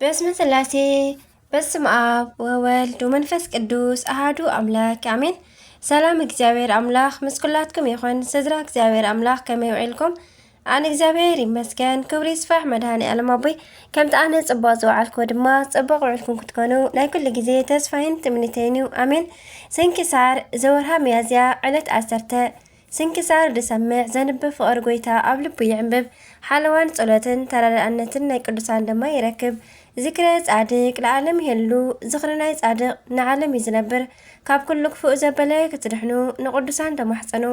በስመ ስላሴ፣ በስመ ኣብ ወወልድ ወመንፈስ ቅዱስ ኣሃዱ ኣምላክ ኣሜን። ሰላም እግዚኣብሔር ኣምላኽ ምስ ኩላትኩም ይኹን። ስድራ እግዚኣብሔር ኣምላኽ ከመይ ውዒልኩም? ኣነ እግዚኣብሔር ይመስገን፣ ክብሪ ይስፋሕ መድኃኔ ዓለም ኣቦይ። ከምቲ ኣነ ጽቡቕ ዝወዓልኩ ድማ ጽቡቕ ውዒልኩም ክትኮኑ ናይ ኩሉ ግዜ ተስፋይን ትምኒተይን እዩ። ኣሜን። ስንክሳር ዘወርሃ ሚያዝያ ዕለት ዓሰርተ። ስንክሳር ዝሰምዕ ዘንብብ ፍቕሪ ጐይታ ኣብ ልቡ ይዕንብብ። ሓለዋን ጸሎትን ተረዳእነትን ናይ ቅዱሳን ድማ ይረክብ። ዝክረ ጻድቅ ለዓለም ይሄሉ። ዝኽሪ ናይ ጻድቅ ንዓለም እዩ ዝነብር። ካብ ኩሉ ክፉእ ዘበለ ክትድሕኑ ንቅዱሳን ተማሕጸኑ።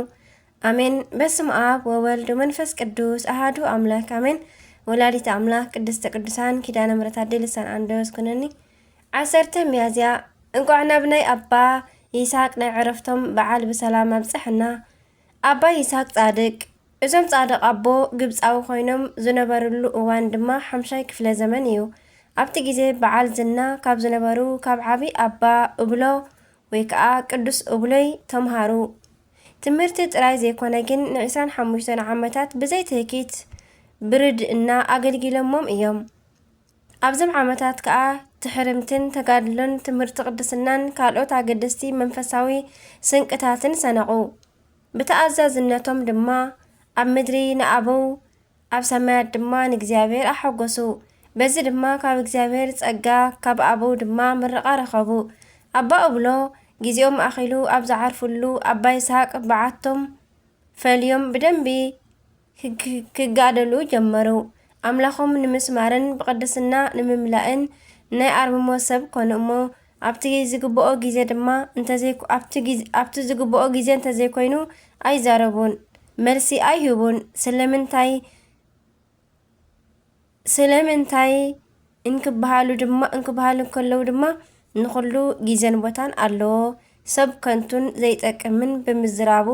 ኣሜን። በስመ ኣብ ወወልድ ወመንፈስ ቅዱስ ኣሃዱ ኣምላክ ኣሜን። ወላዲተ ኣምላክ ቅድስተ ቅዱሳን ኪዳነ ምሕረት ኣደ ልሳን ኣንደበት ኩነኒ። ዓሰርተ ሚያዝያ። እንቋዕ ናብ ናይ ኣባ ይስሐቅ ናይ ዕረፍቶም በዓል ብሰላም ኣብጽሐና። ኣባ ይስሐቅ ጻድቅ። እዞም ጻድቕ ኣቦ ግብጻዊ ኮይኖም ዝነበርሉ እዋን ድማ ሓምሻይ ክፍለ ዘመን እዩ። ኣብቲ ግዜ በዓል ዝና ካብ ዝነበሩ ካብ ዓቢ ኣባ እብሎ ወይ ከኣ ቅዱስ እብሎይ ተምሃሩ። ትምህርቲ ጥራይ ዘይኮነ ግን ንዕስራን ሓሙሽተን ዓመታት ብዘይ ትህኪት ብርድእና ኣገልጊሎሞም እዮም። ኣብዞም ዓመታት ከኣ ትሕርምትን ተጋድሎን ትምህርቲ ቅድስናን ካልኦት ኣገደስቲ መንፈሳዊ ስንቅታትን ሰነቑ። ብተኣዛዝነቶም ድማ ኣብ ምድሪ ንኣበው ኣብ ሰማያት ድማ ንእግዚኣብሔር ኣሐጎሱ። በዚ ድማ ካብ እግዚኣብሔር ጸጋ ካብ ኣበው ድማ ምርቓ ረኸቡ። ኣባ እብሎ ግዜኦም ኣኺሉ ኣብ ዝዓርፍሉ ኣባ ይስሐቅ በዓቶም ፈልዮም ብደንቢ ክግ- ክጋደሉ ጀመሩ። ኣምላኾም ንምስማርን ብቕድስና ንምምላእን ናይ ኣርምሞ ሰብ ኮኑ እሞ ኣብቲ ዝግብኦ ግዜ ድማ እንተዘይ ኣብቲ ግዜ ኣብቲ ዝግብኦ ግዜ እንተዘይኮይኑ ኣይዛረቡን፣ መልሲ ኣይህቡን። ስለምንታይ ስለምንታይ እንክበሃሉ ድማ እንክበሃሉ እንከለዉ ድማ ንኹሉ ግዜን ቦታን ኣለዎ። ሰብ ከንቱን ዘይጠቅምን ብምዝራቡ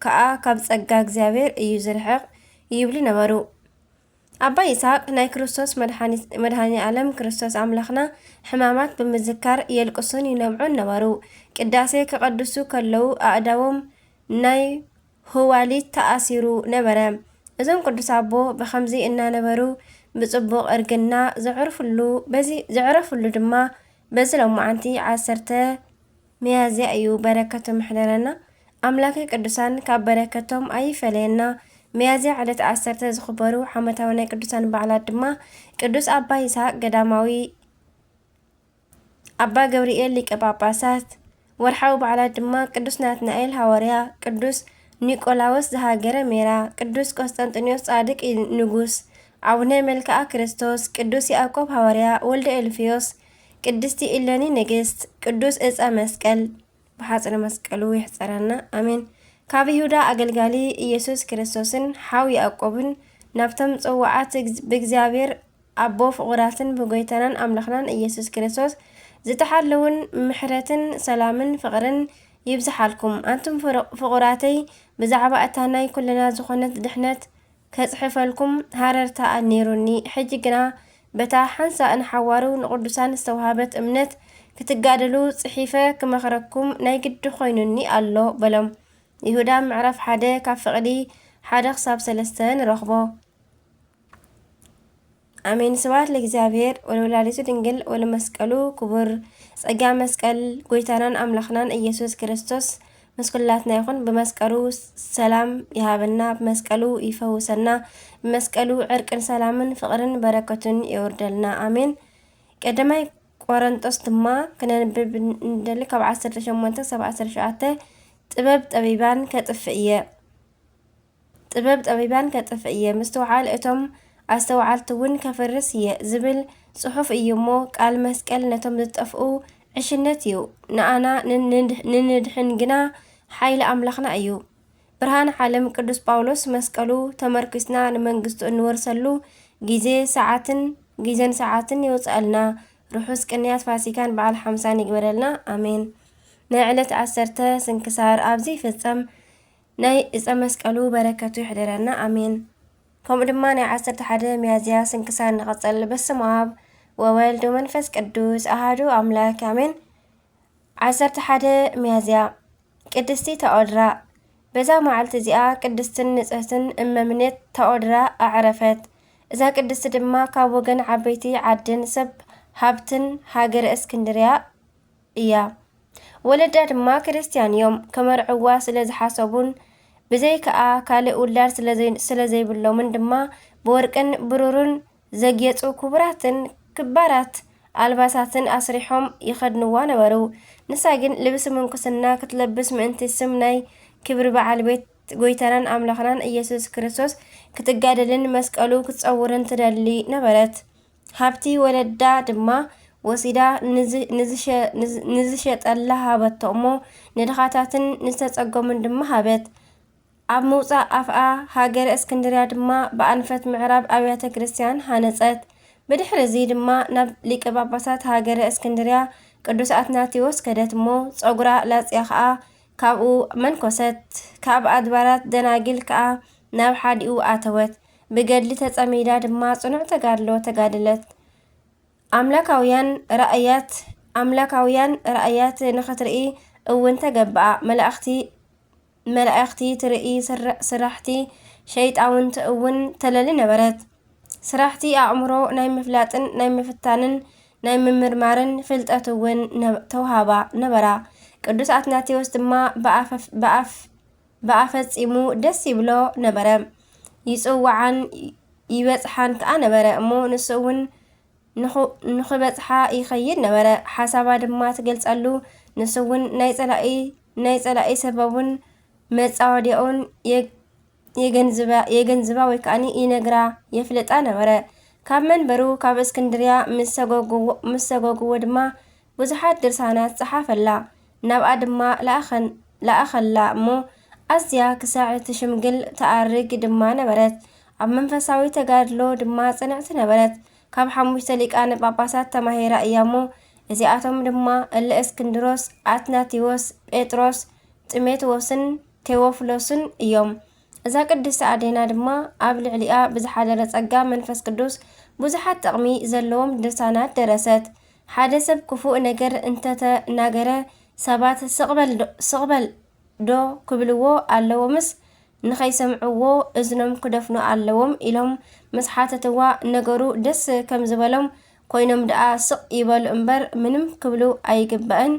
ከኣ ካብ ጸጋ እግዚኣብሔር እዩ ዝርሕቕ ይብሉ ነበሩ። ኣባ ይስሐቅ ናይ ክርስቶስ መድሓኒ ዓለም ክርስቶስ ኣምላኽና ሕማማት ብምዝካር የልቅሱን ይነብዑን ነበሩ። ቅዳሴ ከቐድሱ ከለዉ ኣእዳዎም ናይ ሆዋሊት ተኣሲሩ ነበረ። እዞም ቅዱስ ኣቦ ብኸምዚ እናነበሩ ብጽቡቕ እርግና ዘዕርፍሉ በዚ ዘዕረፍሉ ድማ በዚ ሎማዓንቲ ዓሰርተ ሚያዝያ እዩ። በረከቶም ይሕደረና። ኣምላከ ቅዱሳን ካብ በረከቶም ኣይፈለየና። ሚያዝያ ዕለት ዓሰርተ ዝኽበሩ ዓመታዊ ናይ ቅዱሳን በዓላት ድማ ቅዱስ ኣባ ይስሐቅ ገዳማዊ፣ ኣባ ገብርኤል ሊቀ ጳጳሳት። ወርሓዊ በዓላት ድማ ቅዱስ ናትናኤል ሃዋርያ፣ ቅዱስ ኒቆላዎስ ዘሃገረ ሜራ፣ ቅዱስ ቆስጠንጢኖስ ጻድቅ ንጉስ፣ ኣቡነ መልክዓ ክርስቶስ፣ ቅዱስ ያዕቆብ ሃዋርያ፣ ወልደ ኤልፍዮስ፣ ቅድስቲ ኢለኒ ንግስት፣ ቅዱስ እፀ መስቀል ብሓፅረ መስቀሉ ይሕፀረና። ኣሜን። ካብ ይሁዳ ኣገልጋሊ ኢየሱስ ክርስቶስን ሓው ያዕቆብን ናብቶም ጽዋዓት ብእግዚኣብሔር ኣቦ ፍቑራትን ብጎይታናን ኣምላኽናን ኢየሱስ ክርስቶስ ዝተሓለውን ምሕረትን ሰላምን ፍቕርን ይብዝሓልኩም። ኣንቱም ፍሩ- ፍቑራተይ፣ ብዛዕባ እታ ናይ ኩልና ዝኾነት ድሕነት ከጽሕፈልኩም ሃረርታ ነይሩኒ። ሕጂ ግና በታ ሓንሳእ ንሓዋሩ ንቕዱሳን ዝተዋህበት እምነት ክትጋደሉ ጽሒፈ ክመኽረኩም ናይ ግዲ ኮይኑኒ ኣሎ በሎም። ይሁዳ ምዕራፍ ሓደ ካብ ፍቕዲ ሓደ ክሳብ ሰለስተ ንረኽቦ። ኣሜን። ስብሐት ለእግዚኣብሔር ወለወላዲቱ ድንግል ወለመስቀሉ ክቡር። ጸጋ መስቀል ጎይታናን ኣምላኽናን ኢየሱስ ክርስቶስ ምስ ኩላትና ይኹን። ብመስቀሉ ሰላም ይሃበና፣ ብመስቀሉ ይፈውሰና፣ ብመስቀሉ ዕርቅን ሰላምን ፍቕርን በረከቱን የውርደልና። ኣሜን። ቀዳማይ ቆረንጦስ ድማ ክነንብብ እንደሊ ካብ ዓሰርተ ሸሞንተ ክሳብ ዓሰርተ ሸውዓተ። ጥበብ ጠቢባን ከጥፍእ እየ። ጥበብ ጠቢባን ከጥፍእ እየ፣ ምስትውዓል እቶም ኣስተውዓልቲ እውን ከፍርስ እየ ዝብል ጽሑፍ እዩ እሞ፣ ቃል መስቀል ነቶም ዝጠፍኡ ዕሽነት እዩ፣ ንኣና ንንድ- ንንድሕን ግና ሓይሊ ኣምላኽና እዩ። ብርሃን ዓለም ቅዱስ ጳውሎስ መስቀሉ ተመርኲስና ንመንግስቱ እንወርሰሉ ግዜ ሰዓትን ግዜን ሰዓትን የውፅኣልና። ርሑስ ቅንያት ፋሲካን በዓል ሓምሳን ይግበረልና። ኣሜን። ናይ ዕለት ዓሰርተ ስንክሳር ኣብዚ ይፍጸም። ናይ እፀ መስቀሉ በረከቱ ይሕደረና። ኣሜን። ከምኡ ድማ ናይ ዓሰርተ ሓደ ሚያዝያ ስንክሳር ንቐጸል። በስመ ኣብ ወወልድ ወመንፈስ ቅዱስ ኣሃዱ ኣምላክ ኣሜን። ዓሰርተ ሓደ ሚያዝያ። ቅድስቲ ተኦድራ። በዛ መዓልቲ እዚኣ ቅድስትን ንጽህትን እመምኔት ተኦድራ ኣዕረፈት። እዛ ቅድስቲ ድማ ካብ ወገን ዓበይቲ ዓድን ሰብ ሃብትን ሃገረ እስክንድርያ እያ። ወለዳ ድማ ክርስትያን እዮም። ከመርዕዋ ስለ ዝሓሰቡን ብዘይ ከኣ ካልእ ውላድ ስለ ዘይ-፣ ስለ ዘይብሎምን ድማ ብወርቅን ብሩርን ዘግየጹ ክቡራትን ክባራት ኣልባሳትን ኣስሪሖም ይኸድንዋ ነበሩ። ንሳ ግን ልብሲ ምንኩስና ክትለብስ ምእንቲ ስም ናይ ክብሪ በዓል ቤት ጎይታናን ኣምላኽናን ኢየሱስ ክርስቶስ ክትጋደልን መስቀሉ ክትጸውርን ትደሊ ነበረት። ሃብቲ ወለዳ ድማ ወሲዳ ንዝ-፣ ንዝሸ-፣ ንዝ-፣ ንዝሸጠላ ሃበቶ እሞ ንድኻታትን ንዝተጸገሙን ድማ ሃበት። ኣብ ምውጻእ ኣፍኣ ሃገረ እስክንድርያ ድማ ብኣንፈት ምዕራብ ኣብያተ ክርስትያን ሃነጸት። ብድሕሪ እዚ ድማ ናብ ሊቀ ጳጳሳት ሃገረ እስክንድርያ ቅዱስ ኣትናቴዎስ ከደት እሞ ጸጉራ ላጽያ ከኣ ካብኡ መንኮሰት። ካብ ኣድባራት ደናግል ከኣ ናብ ሓዲኡ ኣተወት። ብገድሊ ተጸሚዳ ድማ ጽኑዕ ተጋድሎ ተጋደለት። ኣምላካውያን ራእያት፣ ኣምላካውያን ራእያት ንኽትርኢ እውን ተገብኣ። መላእኽቲ፣ መላእኽቲ ትርኢ ስራ-፣ ስራሕቲ ሸይጣውንቲ እውን ተለሊ ነበረት። ስራሕቲ ኣእምሮ ናይ ምፍላጥን ናይ ምፍታንን ናይ ምምርማርን ፍልጠት እውን ነ-፣ ተውሃባ ነበራ። ቅዱስ ኣትናቴዎስ ድማ ብኣፈፍ-፣ ብኣፍ-፣ ብኣፈጺሙ ደስ ይብሎ ነበረ። ይጽውዓን ይበጽሓን ከኣ ነበረ እሞ ንሱ እውን ንኹ-፣ ንኽበጽሓ ይኸይድ ነበረ። ሓሳባ ድማ ትገልጸሉ። ንሱ እውን ናይ ጸላኢ፣ ናይ ጸላኢ ሰበቡን መጻወድያኡን የ-፣ የገንዝባ፣ የገንዝባ ወይ ከኣኒ ይነግራ፣ የፍልጣ ነበረ። ካብ መንበሩ ካብ እስክንድርያ ምስ ሰጎግዎ፣ ምስ ሰጎግዎ ድማ ብዙሓት ድርሳናት ጸሓፈላ። ናብኣ ድማ ለኣኸን-፣ ለኣኸላ እሞ ኣዝያ ክሳዕ እትሽምግል ትኣርግ ድማ ነበረት። ኣብ መንፈሳዊ ተጋድሎ ድማ ጽንዕቲ ነበረት። ካብ ሓሙሽተ ሊቃነ ጳጳሳት ተማሂራ እያ እሞ እዚኣቶም ድማ እለ እስክንድሮስ፣ ኣትናቴዎስ፣ ጴጥሮስ፣ ጢሞቴዎስን ቴዎፍሎስን እዮም። እዛ ቅድስቲ ኣዴና ድማ ኣብ ልዕሊኣ ብዝሓደረ ጸጋ መንፈስ ቅዱስ ብዙሓት ጥቕሚ ዘለዎም ድርሳናት ደረሰት። ሓደ ሰብ ክፉእ ነገር እንተተናገረ ሰባት ስቕ በል ዶ፣ ስቕ በል ዶ ክብልዎ ኣለዎምስ ንኸይሰምዕዎ እዝኖም ክደፍኑ ኣለዎም ኢሎም ምስ ሓተትዋ ነገሩ ደስ ከም ዝበሎም ኮይኖም ደኣ ስቕ ይበሉ እምበር ምንም ክብሉ ኣይግባእን።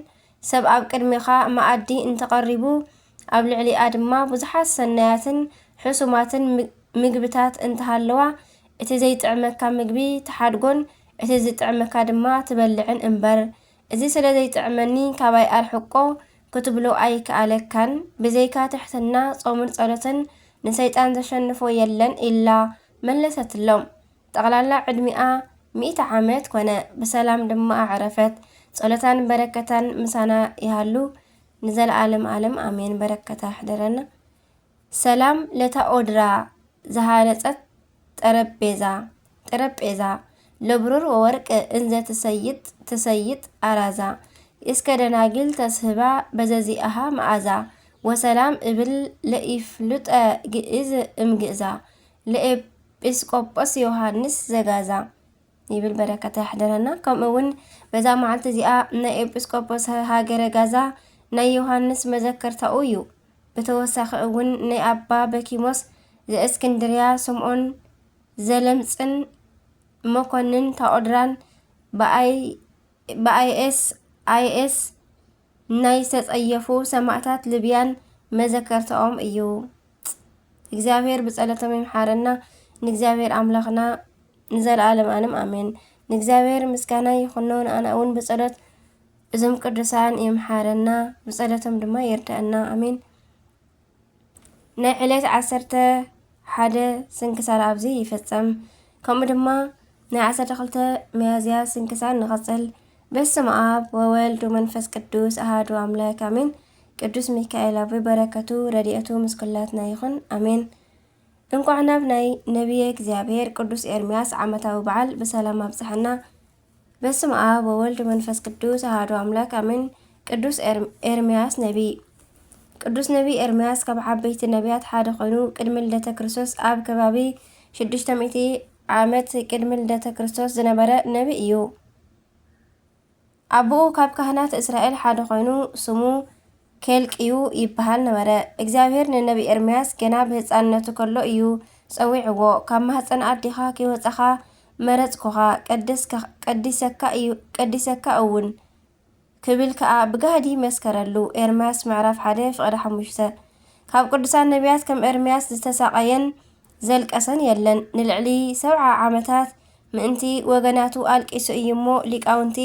ሰብ ኣብ ቅድሜኻ መኣዲ እንተቐሪቡ ኣብ ልዕሊኣ ድማ ብዙሓት ሰናያትን ሕሱማትን ም-፣ ምግብታት እንተሃለዋ እቲ ዘይጥዕመካ ምግቢ ትሓድጎን እቲ ዝጥዕመካ ድማ ትበልዕን እምበር እዚ ስለ ዘይጥዕመኒ ካባይ ኣርሕቆ ክትብሎ ኣይከኣለካን። ብዘይካ ትሕትና ጾምን ጸሎትን ንሰይጣን ዘሸንፎ የለን ኢላ መለሰትሎም። ጠቕላላ ዕድሚኣ ሚእቲ ዓመት ኮነ። ብሰላም ድማ ኣዕረፈት። ጸሎታን በረከታን ምሳና ይሃሉ ንዘለዓለም ዓለም ኣሜን። በረከታ ይሕደረና። ሰላም ለታ ኦድራ ዝሃነጸት ጠረጴዛ፣ ጠረጴዛ ለብሩር ወወርቅ እንዘ ትሰይጥ፣ ትሰይጥ ኣራዛ። እስከ ደናግል ተስህባ በዘዚኣሃ መዓዛ። ወሰላም እብል ለኢፍሉጠ ግእዝ እምግእዛ። ለኤጲስቆጶስ ዮሃንስ ዘጋዛ። ይብል በረከታ ይሕደረና። ከምኡ እውን በዛ መዓልቲ እዚኣ ናይ ኤጲስቆጶስ ሃገረ ጋዛ ናይ ዮሃንስ መዘከርታኡ እዩ። ብተወሳኺ እውን ናይ ኣባ በኪሞስ ዘእስክንድርያ፣ ስምዖን ዘለምጽን መኮንን ታኦድራን ብኣይ-፣ ብኣይኤስ፣ ኣይኤስ ናይ ዝተጸየፉ ሰማእታት ልብያን መዘከርታኦም እዩ። እግዚኣብሔር ብጸሎቶም ይምሓረና። ንእግዚኣብሔር ኣምላኽና ንዘለዓለም ኣለም ኣሜን። ንእግዚኣብሔር ምስጋና ይኹኖ፣ ንኣና እውን ብጸሎት እዞም ቅዱሳን ይምሓረና፣ ብጸሎቶም ድማ ይርዳእና። ኣሜን። ናይ ዕለት ዓሰርተ ሓደ ስንክሳር ኣብዚ ይፍጸም። ከምኡ ድማ ናይ ዓሰርተ ክልተ ሚያዝያ ስንክሳር ንቐጽል። በስመ ኣብ ወወልድ ወመንፈስ ቅዱስ ኣሃዱ ኣምላክ ኣሜን። ቅዱስ ሚካኤል ኣቦይ በረከቱ ረድኤቱ ምስ ኩላትና ይኹን። ኣሜን። እንቋዕ ናብ ናይ ነቢየ እግዚኣብሔር ቅዱስ ኤርምያስ ዓመታዊ በዓል ብሰላም ኣብጽሐና። በስመ ኣብ ወወልድ ወመንፈስ ቅዱስ ኣሃዱ ኣምላክ ኣሜን። ቅዱስ ኤር-፣ ኤርምያስ ነቢይ። ቅዱስ ነቢይ ኤርምያስ ካብ ዓበይቲ ነቢያት ሓደ ኮይኑ ቅድሚ ልደተ ክርስቶስ ኣብ ከባቢ ሽዱሽተ ሚእቲ ዓመት ቅድሚ ልደተ ክርስቶስ ዝነበረ ነቢይ እዩ። ኣቦኡ ካብ ካህናት እስራኤል ሓደ ኮይኑ ስሙ ኬልቅዩ ይበሃል ነበረ። እግዚኣብሔር ንነቢ ኤርምያስ ገና ብህፃንነቱ ከሎ እዩ ጸዊዕዎ። ካብ ማህፀን ኣዴኻ ከይወፃኻ መረጽኩኻ፣ ቀደስካ-፣ ቀዲሰካ እዩ፣ ቀዲሰካ እውን ክብል ከኣ ብጋህዲ መስከረሉ። ኤርምያስ ምዕራፍ ሓደ ፍቕዲ ሓሙሽተ። ካብ ቅዱሳን ነቢያት ከም ኤርምያስ ዝተሳቐየን ዘልቀሰን የለን። ንልዕሊ ሰብዓ ዓመታት ምእንቲ ወገናቱ ኣልቂሱ እዩ እሞ ሊቃውንቲ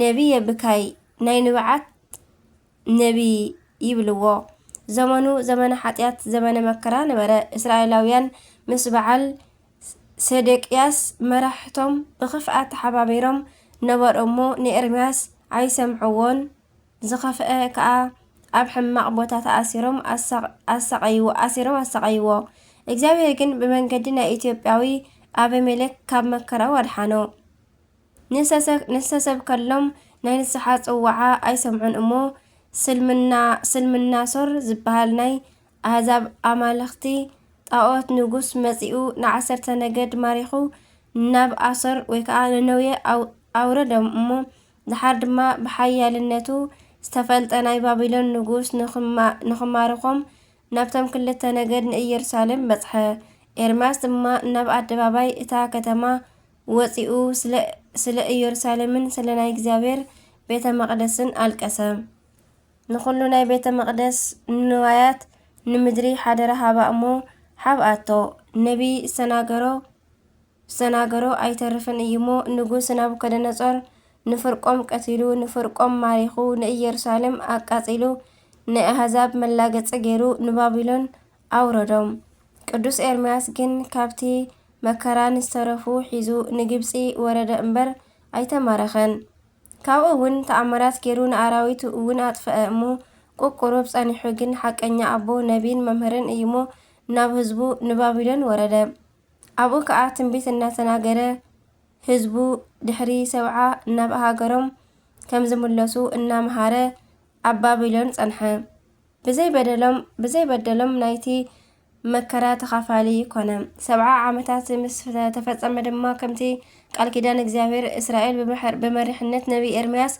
ነቢየ ብካይ፣ ናይ ንብዓት ነቢይ ይብልዎ። ዘመኑ ዘመነ ሓጢኣት፣ ዘመነ መከራ ነበረ። እስራኤላውያን ምስ በዓል ሰደቅያስ መራሕቶም ብኽፍኣት ተሓባቢሮም ነበሩ እሞ ንኤርምያስ ኣይሰምዕዎን። ዝኸፍአ ከኣ ኣብ ሕማቕ ቦታ ተኣሲሮም ኣሳ-፣ ኣሳቐይዎ፣ ኣሲሮም ኣሳቐይዎ። እግዚኣብሔር ግን ብመንገዲ ናይ ኢትዮጵያዊ ኣበሜሌክ ካብ መከራኡ ኣድሓኖ። ንሰሰ-፣ ንሰሰብከሎም ናይ ንስሓ ጽዋዓ ኣይሰምዑን እሞ፣ ስልምና-፣ ስልምናሶር ዝበሃል ናይ ኣህዛብ ኣማልኽቲ ጣኦት ንጉስ መጺኡ ንዓሰርተ ነገድ ማሪኹ ናብ ኣሶር ወይ ከኣ ነነዌ ኣው-፣ ኣውረዶም እሞ፣ ደሓር ድማ ብሓያልነቱ ዝተፈልጠ ናይ ባቢሎን ንጉስ ንኽማ-፣ ንኽማርኾም ናብቶም ክልተ ነገድ ንኢየሩሳሌም በጽሐ። ኤርምያስ ድማ ናብ ኣደባባይ እታ ከተማ ወጺኡ ስለ፣ ስለ ኢየሩሳሌምን ስለ ናይ እግዚኣብሔር ቤተ መቕደስን ኣልቀሰ። ንኹሉ ናይ ቤተ መቕደስ ንዋያት ንምድሪ ሓደራ ሃባ እሞ ሓብኣቶ። ነቢይ ዝተናገሮ፣ ዝተናገሮ ኣይተርፍን እዩ እሞ፣ ንጉስ ናቡከደነጾር ንፍርቆም ቀቲሉ፣ ንፍርቆም ማሪኹ፣ ንኢየሩሳሌም ኣቃጺሉ፣ ንኣህዛብ መላገጺ ገይሩ ንባቢሎን ኣውረዶም። ቅዱስ ኤርምያስ ግን ካብቲ መከራ ንዝተረፉ ሒዙ ንግብጺ ወረደ እምበር ኣይተማረኸን። ካብኡ እውን ተኣምራት ገይሩ ንኣራዊት እውን ኣጥፍአ እሞ፣ ቁቁሩብ ጸኒሑ ግን ሓቀኛ ኣቦ ነቢይን መምህርን እዩ እሞ፣ ናብ ህዝቡ ንባቢሎን ወረደ። ኣብኡ ከኣ ትንቢት እናተናገረ፣ ህዝቡ ድሕሪ ሰብዓ ናብ ሃገሮም ከም ዝምለሱ እናመሃረ ኣብ ባቢሎን ጸንሐ። ብዘይ በደሎም፣ ብዘይ በደሎም ናይቲ መከራ ተኻፋሊ ኮነ። ሰብዓ ዓመታት ምስ ተፈጸመ ድማ፣ ከምቲ ቃል ኪዳን እግዚኣብሔር፣ እስራኤል ብምሕር-፣ ብመሪሕነት ነቢይ ኤርምያስ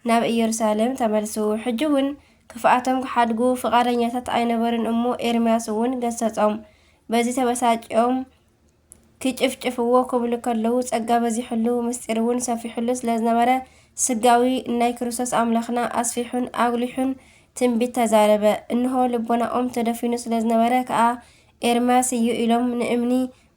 ናብ ኢየሩሳሌም ተመልሱ። ሕጂ እውን ክፍኣቶም ክሓድጉ ፍቓደኛታት ኣይነበሩን እሞ፣ ኤርምያስ እውን ገሰጾም። በዚ ተበሳጭዮም ክጭፍጭፍዎ ክብሉ ከለዉ፣ ጸጋ በዚሑሉ፣ ምስጢር እውን ሰፊሑሉ ስለ ዝነበረ፣ ስጋዊ ናይ ክርስቶስ ኣምላኽና ኣስፊሑን ኣጉሊሑን ትንቢት ተዛረበ። እንሆ፣ ልቦናኦም ተደፊኑ ስለ ዝነበረ ከኣ፣ ኤርምያስ እዩ ኢሎም ንእምኒ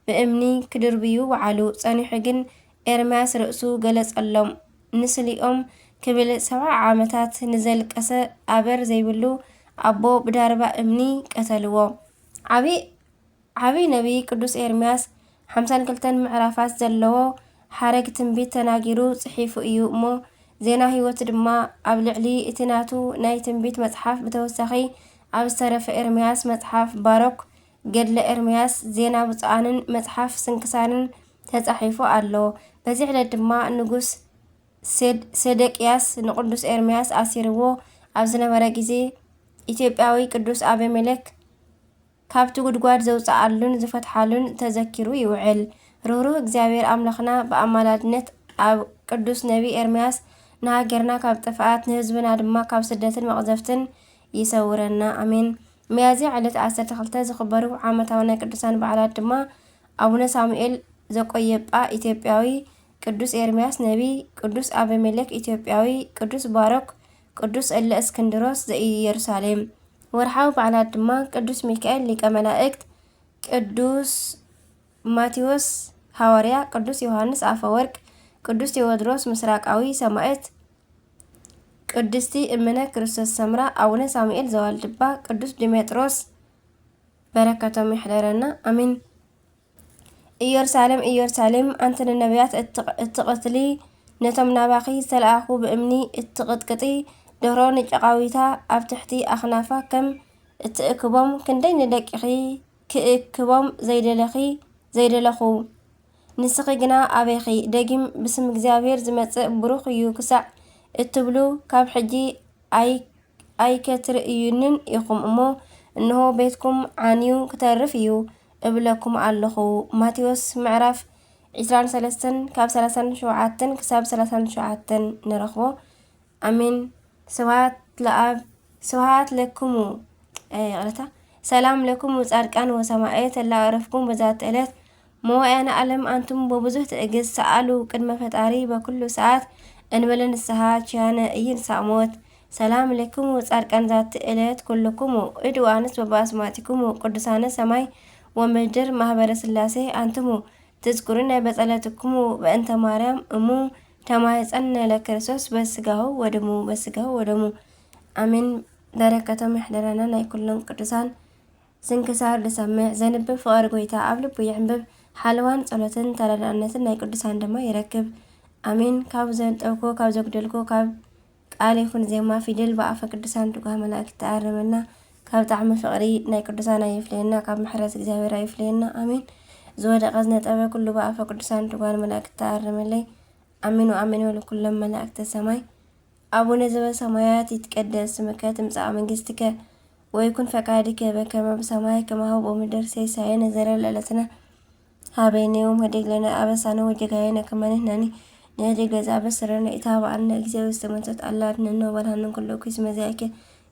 ብእምኒ ክድርብዩ ወዓሉ። ጸኒሑ ግን ኤርምያስ ርእሱ ገለጸሎም። ንስሊኦም ክብል ሰብዓ ዓመታት ንዘልቀሰ ኣበር ዘይብሉ ኣቦ ብዳርባ እምኒ ቀተልዎ። ዓቢ ዓቢ ነቢይ ቅዱስ ኤርምያስ ሓምሳን ክልተን ምዕራፋት ዘለዎ ሓረግ ትንቢት ተናጊሩ ጽሒፉ እዩ እሞ፣ ዜና ህይወቱ ድማ ኣብ ልዕሊ እቲ ናቱ ናይ ትንቢት መጽሓፍ ብተወሳኺ ኣብ ዝተረፈ ኤርምያስ መጽሓፍ ባሮክ፣ ገድለ ኤርምያስ፣ ዜና ብፁዓንን መጽሓፍ ስንክሳርን ተጻሒፉ ኣሎ። በዚ ዕለት ድማ ንጉስ ሴድ-፣ ሴዴቅያስ ንቅዱስ ኤርምያስ ኣሲርዎ ኣብ ዝነበረ ግዜ፣ ኢትዮጵያዊ ቅዱስ ኣቤሜሌክ ካብቲ ጉድጓድ ዘውጽኣሉን ዝፈትሓሉን ተዘኪሩ ይውዕል። ርህሩህ እግዚኣብሔር ኣምላኽና ብኣማላድነት ኣብ ቅዱስ ነቢ ኤርምያስ ንሃገርና ካብ ጥፍኣት ንህዝብና ድማ ካብ ስደትን መቕዘፍትን ይሰውረና። ኣሜን። ሚያዝያ ዕለት ዓሰርተ ክልተ ዝኽበሩ ዓመታዊ ናይ ቅዱሳን በዓላት ድማ ኣቡነ ሳሙኤል ዘቆየጳ ኢትዮጵያዊ፣ ቅዱስ ኤርምያስ ነቢ፣ ቅዱስ ኣቤሜሌክ ኢትዮጵያዊ፣ ቅዱስ ባሮክ፣ ቅዱስ እለ እስክንድሮስ ዘኢየሩሳሌም። ወርሓዊ በዓላት ድማ ቅዱስ ሚካኤል ሊቀ መላእክት፣ ቅዱስ ማቴዎስ ሃዋርያ፣ ቅዱስ ዮሃንስ ኣፈወርቅ፣ ቅዱስ ቴዎድሮስ ምስራቃዊ ሰማዕት፣ ቅድስቲ እምነ ክርስቶስ ሰምራ፣ ኣቡነ ሳሙኤል ዘዋልድባ፣ ቅዱስ ዲሜጥሮስ በረከቶም ይሕደረና። ኣሜን። ኢየሩሳሌም፣ ኢየሩሳሌም፣ ኣንቲ ንነቢያት እትቕ-፣ እትቕትሊ፣ ነቶም ናባኺ ዝተለኣኹ ብእምኒ እትቕጥቅጢ፣ ደርሆ ንጨቓዊታ ኣብ ትሕቲ ኣኽናፋ ከም እትእክቦም፣ ክንደይ ንደቂኺ ክእክቦም ዘይደለኺ፣ ዘይደለኹ። ንስኺ ግና ኣበይኺ? ደጊም ብስም እግዚኣብሔር ዝመጽእ ብሩኽ እዩ ክሳዕ እትብሉ፣ ካብ ሕጂ ኣይ-፣ ኣይከትርእዩንን ኢኹም እሞ፣ እንሆ ቤትኩም ዓንዩ ክተርፍ እዩ እብለኩም ኣለኹ። ማቴዎስ ምዕራፍ ዕስራን ሰለስተን ካብ ሰላሳን ሸውዓተን ክሳብ ሰላሳን ሸውዓተን ንረኽቦ። ኣሜን። ስብሐት ለኣብ፣ ስብሐት ለክሙ፣ እ፣ ይቕረታ። ሰላም ለክሙ ጻድቃን ወሰማዕት፣ እለ ኣዕረፍኩም በዛቲ ዕለት፣ መዋእያነ ዓለም ኣንቱም በብዙህ ትዕግስት ሰኣሉ ቅድመ ፈጣሪ በኩሉ ሰዓት እንበለ ንስሓ ችያነ ኢይንሳእ ሞት። ሰላም ለክሙ ጻድቃን ዛቲ ዕለት ኩልኩሙ እድ ወኣንስት በበኣስማቲኩሙ ቅዱሳነ ሰማይ ወምድር ማህበረ ስላሴ ኣንትሙ ትዝክሩነ በጸለትኩሙ በእንተ ማርያም እሙ ተማይጸነ ለክርስቶስ በስጋሁ ወደሙ በስጋሁ ወደሙ ኣሜን። በረከቶም ይሕደረና ናይ ኩሎም ቅዱሳን። ስንክሳር ልሰምዕ ዘንብብ ፍቕሪ ጎይታ ኣብ ልቡ የዕንብብ። ሓለዋን ጸሎትን ተረዳእነትን ናይ ቅዱሳን ድማ ይረክብ። ኣሜን። ካብ ዘንጠብኮ ካብ ዘጉደልኮ ካብ ቃል ይኹን ዜማ ፊደል ብኣፈ ቅዱሳን ትጓህ መላእክት ተኣርመና። ካብ ጣዕሚ ፍቕሪ ናይ ቅዱሳን ኣይፍለየና፣ ካብ ምሕረት እግዚኣብሔር ኣይፍለየና። ኣሜን። ዝወደቐ ዝነጠበ ኩሉ ብኣፈ ቅዱሳን ትጓል መላእክት ተኣርመለይ። ኣሜን ወኣሜን በሉ ኩሎም መላእክተ ሰማይ። ኣቡነ ዘበሰማያት ይትቀደስ ስምከ ትምጻእ መንግስትከ ወይኩን ፈቃድከ በከመ ብሰማይ ከማሁ ብምድር። ሴሳየነ ዘለለ ዕለትነ ሀበነ ዮም ሀደግ ለነ አበሳነ ወጌጋየነ ከመ ንሕነኒ ንህድግ ለዘአበሰ ለነ። ኢታብአነ እግዚኦ ውስተ መንሱት አላ አድነነ ወባልሐነ ኩሉ እኩይ እስመ ዚአከ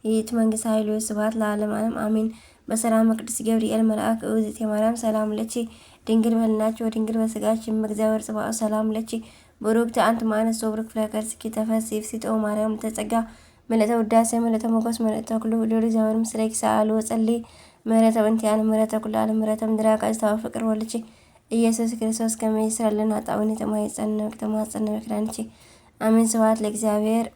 ይእቲ መንግስት ኃይሉ ስብሐት ለዓለመ ዓለም አሜን። በሰላመ ቅዱስ ገብርኤል መልአክ እግዝእትየ ማርያም ሰላም ለኪ ድንግል በህልናኪ ወድንግል በስጋኪ እም እግዚአብሔር ጽባኦት ሰላም ለኪ ብሩክቲ አንቲ እም አንስት ወብሩክ ፍሬ ከርሥኪ ተፈሥሒ ፍሥሕት ኦ ማርያም ምልዕተ ጸጋ ምልዕተ ውዳሴ ምልዕተ ሞገስ ምልዕተ ኩሉ ልዑል እግዚአብሔር ምስሌኪ ሰአሊ ወጸሊ ምሕረተ ወእንቲአነ ምሕረተ ኩሉ ዓለም ምሕረተ ምድር አጋዕዝተ ፍቅር ወልኪ ኢየሱስ ክርስቶስ ከመ ይስረልና ጣውኒ ተማይጸን ተማጸን በክዳንኪ አሜን። ስብሐት ለእግዚአብሔር።